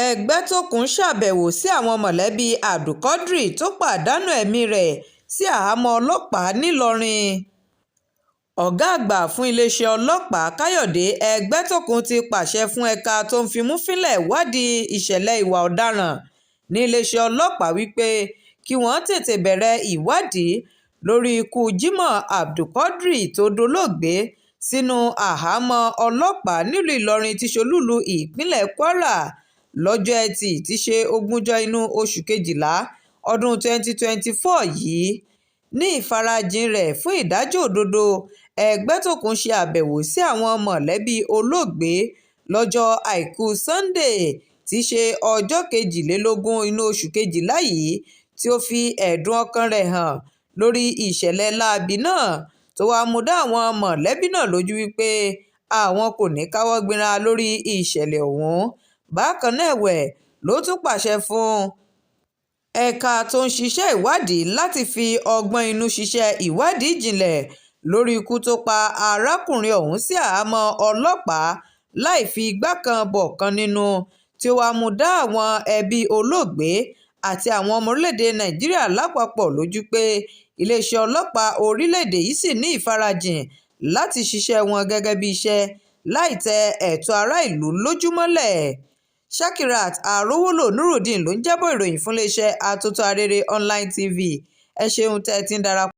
Ẹgbẹ́tókùn ṣàbẹ̀wò sí àwọn mọ̀lẹ́bí Abdulquadri tó pàdánù ẹ̀mí rẹ̀ sí àhámọ́ ọlọ́pàá ńìlọrin. Ọ̀gá àgbà fún iléeṣẹ́ ọlọ́pàá Káyọ̀dé Ẹgbẹ́tókùn ti pàṣẹ fún ẹ̀ka tó ń fimú fínlẹ̀ wádìí ìṣẹ̀lẹ̀ ìwà ọ̀daràn níléeṣẹ́ ọlọ́pàá wí pé kí wọ́n tètè bẹ̀rẹ̀ ìwádìí lórí ikú Jimoh Abdulquadri tó dolóògbé sínú àhámọ́ ọlọ́pàá nílùú Ìlọrin tí í ṣolúùlú ìpínlẹ̀ Kwara lọ́jọ́ Etí tí í ṣe ogúnjọ́ inú oṣù kejìlá ọdún 2024 yìí. Ní ìfarajìn rẹ̀ fún ìdájọ́ òdodo, Ẹgbẹ́tókùn ṣe àbẹ̀wò sí àwọn mọ̀lẹ́bí olóògbé lọ́jọ́ Àìkú Sannde tí í ṣe ọjọ́ kejìlélógún inú oṣù kejìlá yìí, tí ó fi ẹ̀dùn ọkàn rẹ̀ hàn lórí ìṣẹ̀lẹ̀ láabi náà, tó wàá mú dá àwọn mọ̀lẹ́bí náà lójú wípé àwọn kò ní í káwọ́ gbéra lórí ìṣẹ̀lẹ̀ ọ̀hún. Bákan náà ẹ̀wẹ̀ ló tún pàṣẹ fún ẹ̀ka tó ń ṣiṣẹ́ ìwádìí láti fi ọgbọ́n inú ṣiṣẹ́ ìwádìí jinlẹ̀ lórí ikú tó pa arákùnrin ọ̀hún sí àhámọ́ ọlọ́pàá láì fi igbá kan bọ̀kan nínú, tí ó wàá mú dá àwọn ẹbí olóògbé àti àwọn ọmọ orílẹ̀-èdè Nàìjíríà lápapọ̀ lójú pé iléeṣẹ́ ọlọ́pàá orílẹ̀-èdè yìí ṣì ní ìfarajìn láti ṣiṣẹ́ wọn gẹ́gẹ́ bíi iṣẹ́ láì tẹ ẹ̀tọ́ aráàlú lójú mọ́lẹ̀. Shakirat Arówólò Nurudeen ló ń jábọ̀ ìròyìn fún iléeṣẹ́ Atótó Arére Online TV. Ẹ ṣeun tẹ́ ẹ ti ń darapọ̀.